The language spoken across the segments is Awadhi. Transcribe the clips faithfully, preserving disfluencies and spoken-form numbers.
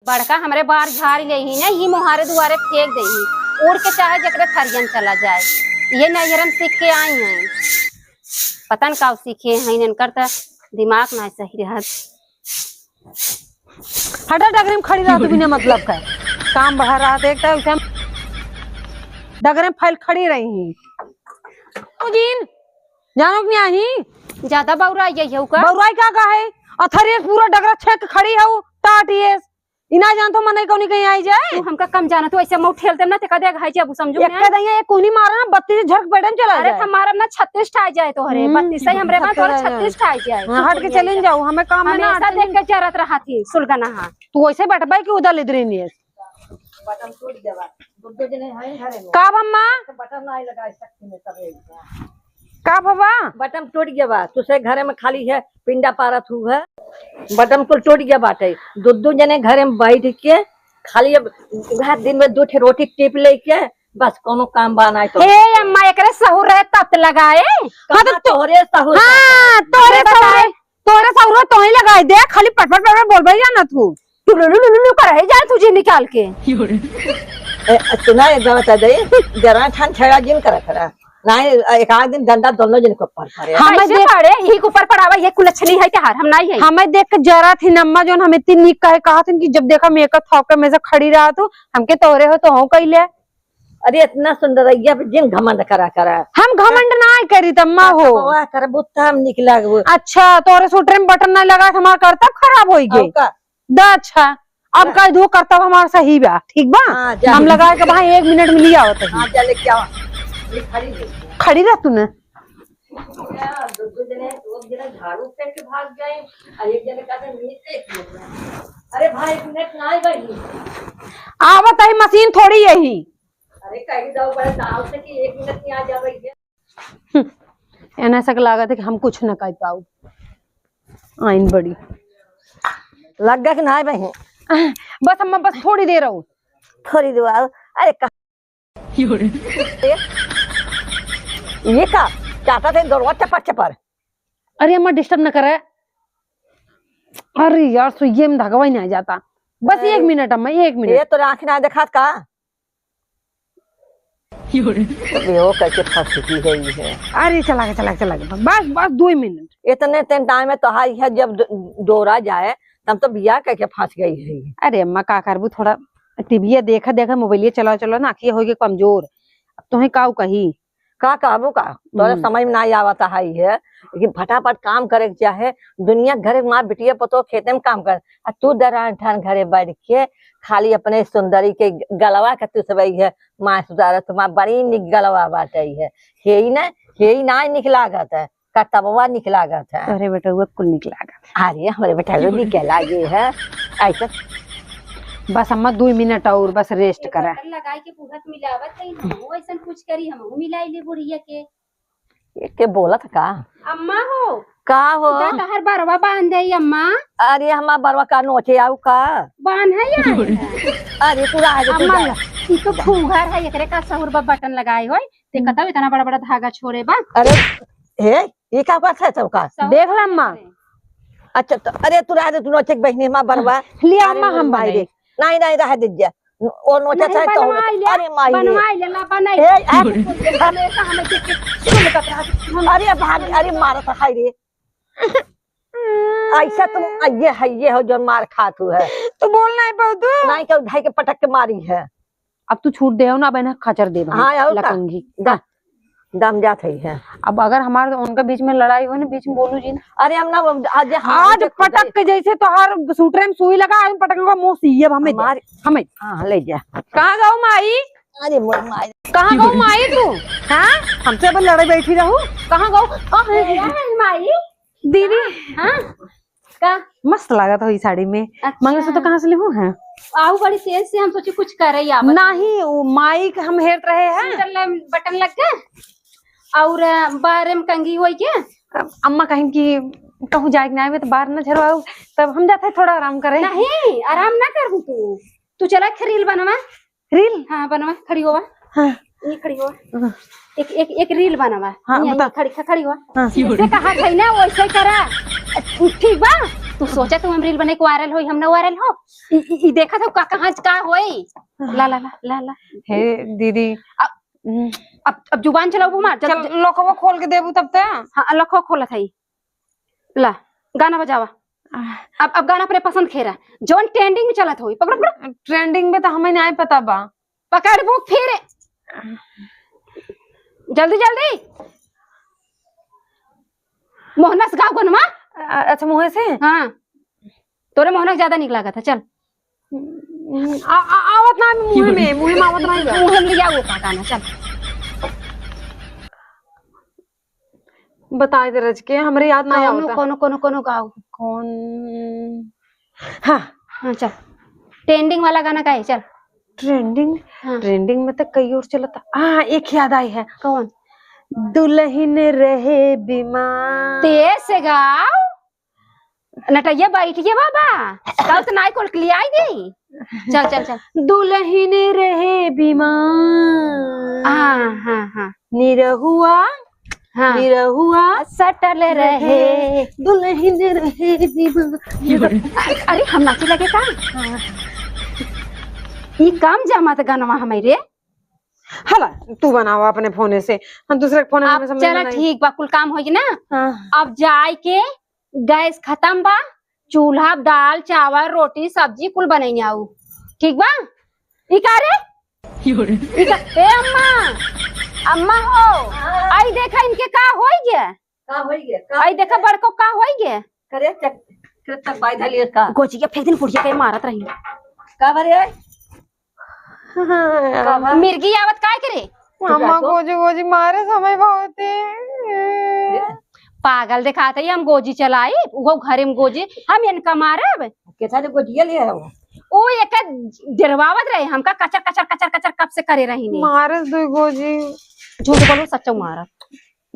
बड़का हमरे बार झाड़ लेही ना, ही मोहारे दुआरे फेंक देही, उड़ के चाहे जेकरे थरियन चला जाए। ये नैहरन सीख के आई हैं, पता न का सीखे हैं, इनकर त दिमाग ना सही रहत। हटा, डगरे में खड़ी रहा तू बिना मतलब का। काम बढ़ा रहा था एक टाइम से हम डगरे में फैल खड़ी रही ही। ओ जीन, जानो कि नहीं आई? ज्यादा बौरा आई है का? बौराई का का है? अथरियस पूरा डगरा छेक खड़ी है, टाटियस। इना जान तो मनई कौनी कहीं आई जाए। तू हमका कम जाना, तू ऐसे मुंह ठेल देम ना, ते कदे घाई जाबू, समझू एक ना? कदे यहाँ एक कोनी मारा ना, बत्तीस झड़क पेड़े में चला अरे, जाए। हम मारब ना, छत्तीस ठा आ जाए तोहरे। हम्म, बत्तीस से हमरे में तोहरे छत्तीस ठा आ जाए। हाँ, हट के चले जाओ, हमें काम है ना, हमेशा हट के देख के जरत रहा थी, सुलगना हा। तू ऐसे बैठ भाई कि उधर ले दे रही है। बटन टूट गया बा। दो, दो जने हैं घरे में। का बम्मा? तो बटन नहीं लगा सकती में सब एक बार। का भवा? बटन टूट गया बा। तुसे घरे में खाली है, पिंडा पारत हु है। बटन कुल टूट गया बाटे। दो, दो जने घरे में बैठ के खाली अब वह दिन में दो ठे रोटी टिप लेके बस कोनो काम बा नाई तो। हे अम्मा, एकरे सहूर रहे तब त लगाए। कहाँ हाँ, तो तू तोहरे सहूर हाँ, रहे। तोहरे सहूर रहे। तोरे सौरो तोही लगाई दे, खाली पटपट पटपट बोलबे जाना तू। टुलुलु लुलु लुलु कर है जाए तुझे निकाल के। ए, सुना, एक बात बता दे, जरा ठान छेड़ा जिन करा करा। नहीं, एक आध दिन डंडा दोनों जन के ऊपर पड़े। हमें कैसे देख पड़े? ही के ऊपर पड़ावा, ये कुलछनी है तहार, हम नहीं है। हमें देख के जरा थी अम्मा, जोन हमें इतनी नीक कहे कहा थी कि जब देखा मेकअप थौके में से खड़ी रहा तू, हमके तोरे हो तो हो कही ले। अरे इतना सुंदर रहिया पे जिन घमंड करा करा। हम घमंड ना करी त अम्मा हो। वाह, करबू त हम निक लागबू। अच्छा, तोरे सूटर में बटन ना लगा त हमार करतब खराब होई गे। और का? द अच्छा, अब जा। कह दो करतब हमार सही बा, ठीक बा? हाँ, जा। हम लगा के भाई एक मिनट में लिया होता है। हाँ, जा लेके आओ। ये खड़ी है। खड़ी रह तू ना। क्या दो, दो जने, दो जने झाड़ू फेंक के भाग गए, और एक जने कहते नीचे किए। अरे भाई, एक मिनट ना आई बनी। आवत है मशीन थोड़ी यही। अरे कही जाओ बड़े दाव से कि एक मिनट में आ जा भैया। हम्म, एना ऐसा लागत है कि हम कुछ न कर पाऊ। आइन बड़ी। लग गया कि ना बहन? बस अम्मा, बस थोड़ी देर और। थोड़ी देर और। अरे का-, ये का? चाटा थे दौड़वा चपर चपर। अरे अम्मा, डिस्टर्ब न करे। अरे यार, सुइये में धागवा ही नहीं आ जाता। बस एक अरे। मिनट अम्मा, एक मिनट। ये तो आँख ना दिखात का? ये वो कैसे फंस चुकी है ये। अरे चला गया, चला गया, चला गया। बस, बस दो ही मिनट। इतने तेन टाइम में तो हाई है, जब द-, दौड़ा जाए, तब तो बिया कह के फंस गई है। अरे अम्मा, का करबू, थोड़ा टीवीया देखा, देखा, मोबाइलिया चला, चला ना, आँखिया हो गई कमजोर। अब तुम्हें काऊ कही? का कहबू का? तोरे हम्म। समझ में ना आवत है ये, लेकिन फटाफट काम करे के चाहे। दुनिया घरे माँ बिटिया पतो खेते में काम कर, आ तू दरान ठान घरे बैठ के खाली अपने सुंदरी के गलवा के तुसबई है। माँ सुधारत माँ बड़ी निक गलवा बाटे है। हे ही ना, हे ही ना निक लागत है, करतबवा निक लागत है। अरे बेटउआ कुल निक लागत है। अरे हमरे बेटउआ निक लागे है। ऐसा बस अम्मा दो मिनट और बस रेस्ट ये करा। बटन लगाई के पूरा मिलावत है ना, वो ऐसन कुछ करी, हम मिलाई ले बुढ़िया के। ये के बोलत का? अम्मा हो। का हो? उधर तहर बरवा बांध दे अम्मा। अरे हमार बरवा का नोचे आऊ का? बांध है यार। अरे तू रह जा, तू अम्मा, जा। ई तो घूंघर है, एकरे का सहूर बा बटन लगाए होय। ते कतौ इतना बड़ा बड़ा धागा छोड़े बा। अरे हे, ये का बात है सबका? सहूर देख ला अम्मा। बटन है। अच्छा तो अरे तू रह दे, तू नोचे के बहिनी हमार बरवा। लिया अरे अम्मा, हम माई रे। बनाई। नहीं, नहीं, रह दे जा। ओ नोचा नहीं, चाहे तो बनवाई ले, अरे माई रे। बनवाई ले, ला बनाई। ए, आ, हमेशा हमें देख के सुन के रहा। अरे भाभी, अरे मारा था, हाय रे। ऐसा तुम, ये है, ये हो जो मार खात हु है। तू बोल नहीं पाऊ तू। नहीं, तो ढाई के पटक के मारी है। अब तू छूट दे हो ना, अब इन्हें खचर दे भाई, हाँ, और का? लकंगी। दा। दम जात है, है। अब अगर हमार उनका बीच में लड़ाई हो ना, बीच में बोलू जी ना। अरे हम ना, आज हम आज तो पटक के जैसे तोहार सूटरे में सुई लगा, आज पटक के मुंह सी, अब हमें दे, हमारे हमें। हाँ, ले जा। कहाँ गऊ माई? अरे मोर माई। कहाँ गऊ माई तू? हाँ? हमसे अब लड़े बैठी रहू? कहाँ गऊ? अरे माई। दीदी। हाँ? का? मस्त लागत हो ई साड़ी में। अच्छा। मंगलसूत्र कहाँ से लेहू हैं? आऊ बड़ी तेज से हम सोचे कुछ करे ही आवत नहीं, वो माई के हम हेरत रहे हैं। सूटर ला बटन लग गए और बारे में कंगी होई के। अब अम्मा कहीं कि कहूँ जाए के ना आवे तो बार ना झरवाऊ, तब हम जाते हैं थोड़ा आराम करे। नहीं, आराम ना करबू तू। तू चला एक रील बनवा। रील? हाँ, बनवा, खड़ी होवा। हाँ। ये खड़ी होवा। हाँ। एक, एक, एक रील बनवा। हाँ, ये, बता। ये खड़ी, ख-, खड़ी होवा। हाँ। जैसे कहा था ना, वैसे करा। ठीक बा? तू सोचा तू हम reel बने के viral होई, हम ना viral हो। ई, ई, ई देखा था का, कहाँ का होई। ला, ला, ला, ला, ला। हे दीदी। अब, हम्म। अब, अब जुबान चलाओ हमार, जब, चल, जब लोकवा खोल के देबू तब त। हाँ, लोकवा खोलत है। ला, गाना बजावा। आह। अब, अब गाना अपने पसंद खेरा, जौन trending में चलत होई, पकड़ो, पकड़ो। Trending में तो हमें नहीं पता बा। पकड़बू फिर। जल्दी, जल्दी। मोहनस गाओ गनवा। अ-, अच्छा, मुँहे से? हाँ। तोरे मोहनस ज्यादा निक लागत है, चल। आ, आ, आवत ना मुँहे में, मुँहे में आवत ना बा। मुँहे में लिया वो का गाना, चल। बताए दे रच के, हमरे याद ना कौनो, आवता। कौनो, कौनो, कौनो गाओ। कौन? हाँ। हाँ, चल। Trending वाला गाना का है, चल। Trending? हाँ। Trending में तो कई और चलता। हाँ, एक याद आई है। कौन? दुलहिन रहे बीमार। तेज से गाओ। नटैया बैठ गया बाबा। कल तो नाई कोल के लिए आई गई। चल, चल, चल। दुलहिन रहे बीमार। हाँ, हाँ, हाँ। निरहुआ, हाँ। निरहुआ सटल रहे। रहे। दुलहिन रहे बीमार। अरे, हम नाचे लगे का? हाँ। ई काम जमात गनवा हमारे। हला, तू बनावा अपने फोने से, हम दूसरे के फोने में अब समझ में चला नहीं। ठीक बा, कुल काम होई ना। हाँ। अब जाए के गैस खतम बा, चूल्हा दाल, चावल, रोटी, सब्जी कुल बनैया उ। ठीक बा? ई का रे? ई का? ए अम्मा, अम्मा हो, आई देखा इनके का होई गे? का होई गे? का आई देखा बड़को का होई गे? करे चक-, करे चकबाई धलिए का? गोजिया फेंक दिन बुढ़िया के मारत रही। का बरे? हाँ। मिर्गी आवत काय करे? अम्मा, गोजी, गोजी मारे समय बहुत ही। पागल देखात है, हम गोजी चलाई, उहो घरे में गोजी, हम इनका मारब। केथा ने गोजिया ले आया वो? ओ एक डेरवावत रहे हमका, कचर, कचर, कचर, कचर कब से करे रही ने। मारस दो गोजी। झूठ बोलो, सच्चा मारब।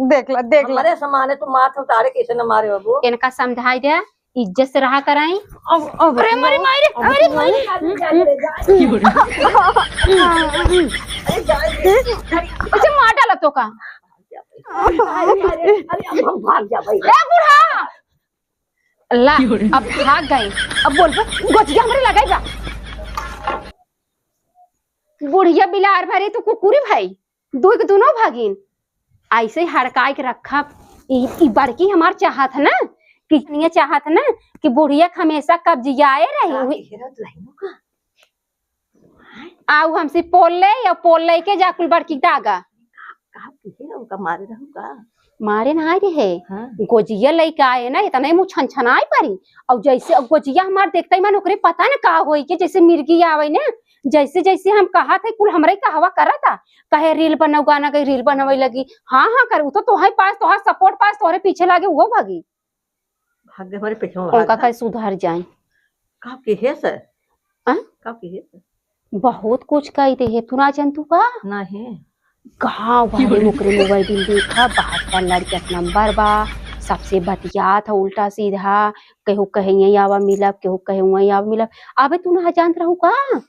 देख ला, देख ला। हमारे समाने तो माथ उतारे कैसे न मारे बाबू। इनका समझाई दे, इज्जत से रहा कराई। अब, अब अरे मारे, मारे, अरे मारे। अच्छा, मार डाला तो का? अरे, अरे, अरे, अब हम भाग जा भाई। ए बूढ़ा। ला, अब भाग गए। अब बोलबो, गोजिया हमरे लगाई बा। बुढ़िया बिलार भरे तू कुकुरी भाई। दुइ के दुनो भागिन ऐसे ही हड़काए के रखब। ई, ई बड़की हमार चाहत है ना कि, निया चाहत है ना कि बुढ़िया के हमेशा कब्जियाए रही। का उही घेरत रही नु का? आउ हमसे पोल ले या पोल लेके जा कुल बड़की दागा। का, का किहे उनका मारे रहू का? मारे ना रहे। हाँ। गोजिया लइके आए ना, इतना ही मुँह छनछनाए परी। और जैसे अब गोजिया हमार देखते ही मन ओकरे पता न का होई कि जैसे मिर्गी आवे ना, जैसे, जैसे हम कहा थे, कुल हमरे कहवा करता, कहे reel बनाओ, गाना के reel बनावे लगी। हाँ, हाँ, कर, उ तो तोहे पास, तोहार support पास, तोहरे पीछे लागे, वो भागी। भाग गए हमारे पीछे में उनका भाग। कहे सुधर जाए। का किहे से? हाँ? का किहे से? बहुत कुछ कही दे है, तू ना जानतू का? नहीं। गाँव भरे में ओकरे mobile देखा, बहत्तर लड़के के number बा, सबसे बतियात है उल्टा सीधा, केहू कहे यहीं आवा मिलब, केहू कहे वहीं आवा मिलब। अबे तू ना जानत रहू का?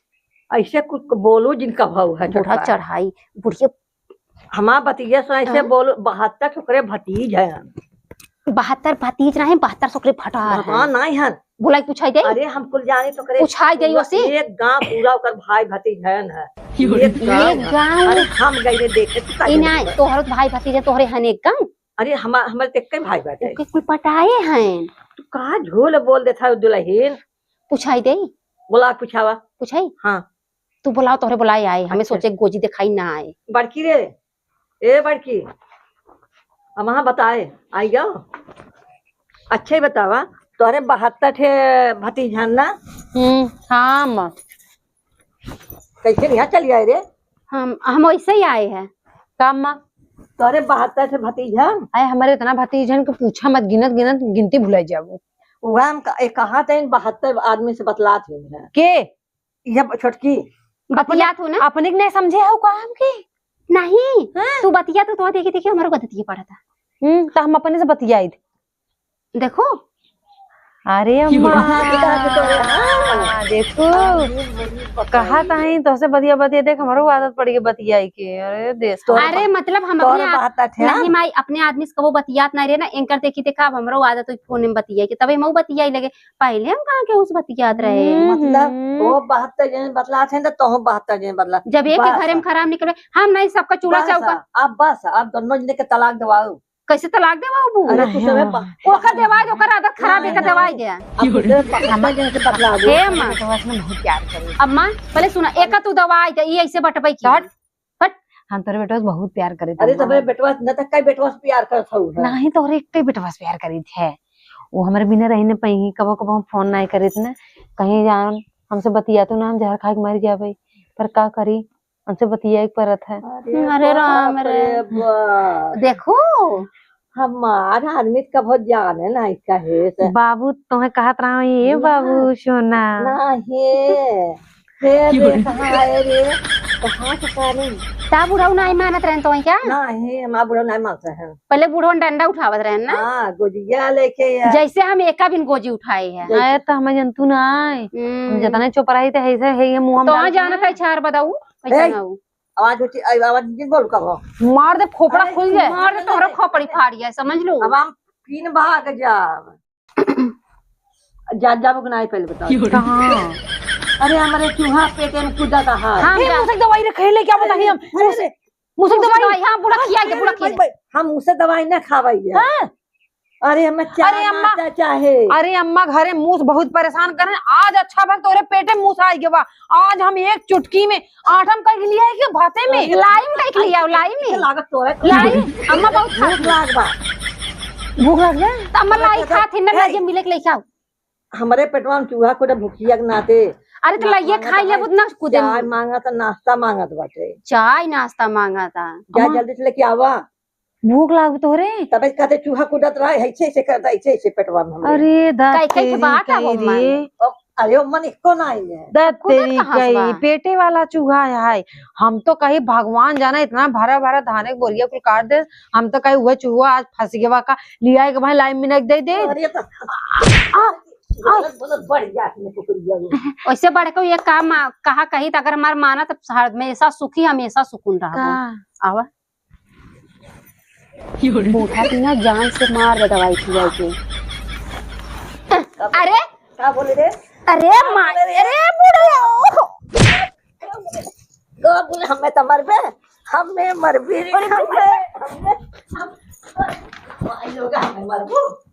ऐसे कुछ बोलो जिनका भाव है बूढ़ा छोटका। चढ़ाई, बुढ़िया। हमार भतीजा से ऐसे हाँ। बोलो, बहत्तर ठोकरे भतीज है। बहत्तर भतीज नहीं, बहत्तर ठोकरे भटार हाँ, है। नहीं है। बोलाई पूछाई दे। अरे हम कुल जानी तो करे। पूछाई दे पूरा ओसे। एक गांव पूरा ओकर भाई भतीज हन है। एक गांव एक है। गांव। अरे हम गए देखे तू का ई जाने नहीं, बा? तोहर भाई भतीज है, तोहरे हन एक गांव। अरे हमार, हमारे ते कई भाई बाटे। ओके कुल पटाए हैं। तू का झोल बोल देता है दुल्हन? पूछाई दे। बोला पूछावा। पूछाई? हाँ। तू बोलाओ, तोहरे बोलाए आए, हमें अच्छा। सोचे गोजी दिखाई ना आए। बड़की रे, ए बड़की, हम हाँ बताए, आई जाओ। अच्छा ही बतावा, तोहरे बहत्तर ठे भतीजन ना? हम्म, हाँ अम्मा। कैसे यहाँ चली आए रे? हम, हम वैसे ही आए हैं। का अम्मा? तोहरे बहत्तर ठे भतीजन? आए हमारे इतना भतीजन के पूछा मत, गिनत गिनत गिनती भुलाई जाबो। वह हम का, ए, कहा थे इन बहत्तर आदमी से बतलात हुई है। के? ये छोटकी। बतियात हो ना? अपने के नहीं समझे हो का हमके? नहीं, हाँ? तू बतिया तो, तो देखी, देखी, हमारे को दतिया पड़ा था। हम्म, तो हम अपने से बतियाई थे। देखो, अरे अम्मा, हाँ, देखो, कहा ताही तोहसे बतिया बतिया, देख, हमरो आदत पड़ गई बतियाई के। अरे देश तोहरे अरे बा-, मतलब हम तोहरे अपने आ-, बात है। नहीं माई, अपने आदमी से कबो बतियात नहीं रहे ना, एंकर देखी देखा अब हमरो आदत हुई फोन में बतियाई के, तबे मऊ बतियाई लगे। पहले हम कहाँ के उस बतियात रहे? हम्म, मतलब, हम्म। वो बात तो जन बतलात है ना, तोहू बात तो जन बतला। जब एक ही बस। घरे में खराब निकले, हम नहीं सबका चूल्हा बस, चौका। अब बस, अब दोनों जने के तलाक दवाओ। कैसे तलाक देवाबू? अरे, तू नहीं, तबे हाँ। बा-, ओकर देवाई दे, ओकर आदत खराब है, नहीं, एकर दवाई दे। अब तू तबे बा-, अम्मा जन से बतलाबू। हे अम्मा। बेटवा से ना बहुत प्यार करी। अम्मा, पहले सुना, एका तू दवाई दे, ई ऐसे बटबै की। हट। हट। हम तोरे बेटवा से बहुत प्यार करी अरे, अम्मा। तबे बेटवा, न त कई बेटवा से प्यार करत हऊ है। नहीं, तोरे एक कई बेटवा से प्यार करी थे। वो हमरे बिना रही न पई, कबो कबो हम फोन नहीं करीत न, कहीं जान हमसे बतिया तो ना, हम जहर खा के मर जाबे। पर का करी, उनसे बतियाए के परत है। अरे अरे राम बाप रे। रे बाप। देखो। हमार आदमी त कभो जाने नहीं कहे से। बाबू तोहे कहत रहा, ये ना। बाबू सोना। नहीं। हे रे, कहाँ है रे? कहाँ से पानी? ता बुढ़ऊ नहीं मानत रहन तो क्या? नहीं, हमार बुढ़ऊ नहीं मानत रहन। पहले बुढ़ऊ डंडा उठावत रहन ना? हाँ, गोजिया लेके या। जैसे हम एका बिन गोजी उठाए हैं। जैसे अरे तो हमें जंतु ना आए। हम्म। हम जतने चुप रही थे, ऐसे है ये मुंह हम तो डाल के जानत ना। है चार बदाऊ, ऐसा ए, ना हो। आवाज उठी, आई आवाज जिन बोल कहो। मार दे, खोपड़ा अरे, खुल जाए। मार दे, तोहरा खोपड़ी फाड़ जाए, समझ लो। अब हम पीन भाग जाब। जा, जाबो कि नहीं पहले बताओ। कहाँ? अरे, हमारे चूहा पेटे में कूदा था। हाँ, ए, जा। मुझसे दवाई रखे ले, क्या बताइए हम? अरे, मुझसे मुझसे दवाई। दवाई, हाँ, बुढ़ा खिया के, बुढ़ा खिया के। हम मुझसे दवाई ना खावाई है। हाँ? अरे अम्मा, चाह अरे अम्मा, ना चाहे। अरे अम्मा, घरे मूस बहुत परेशान करन। आज अच्छा भल तोरे पेटे मूस आ गवा। आज हम एक चुटकी में आठम कई लिया है कि भाते में? लाइम कई लिया, लाइम में। लागत तोरे। लाइम, अम्मा बहुत भूख खाती। लाग बा। भूख लाग बा? त अम्मा लाई खात है ना, ए। जे मिले के लेके आओ। हमरे पेटवा में चूहा को भूखिया के नाते अरे त लाइए खाई लेबू त ना कुदे चाय मांगत, नाश्ता मांगत बाटे। चाय नाश्ता मांगत। जा अम्मा। जल्दी से लेके आवा। भूख लाग तोहरे? तबे कहते चूहा कूदत रहा, ऐसे, ऐसे करता, ऐसे, ऐसे पेटवा में हमरे। अरे, दाँत कई, कई तेरी बात है कई वो रे। मन। अब, अरे, वो मन इसको ना आई है। दाँत कूदत तेरी कहाँ से कई, बा? पेटे वाला चूहा है। हम तो कही भगवान जाने इतना भरा भरा धाने के बोरिया कुल काट दे। हम तो कही वह चूहा आज फंस गया का, लिया के भाई लाइन में दे दे। अरे, तो आ, आ। बोलत, बोलत बढ़ गया अपने कुकुरिया वो। वैसे बढ़ के ये काम आ, कहा कही तो अगर हमार माना तो हमेशा सुखी, हमेशा सुकून रहा। का? आवा। बूढ़ा के ना जान से मार दे दवाई खिया के। अरे! का बोले रे? अरे माई, अरे बुढ़ऊ! का बोले, हमें तो मरबे, हमें मरबे रे, अरे हमें, हमें, हम, भाई लोग, हमें मरबो।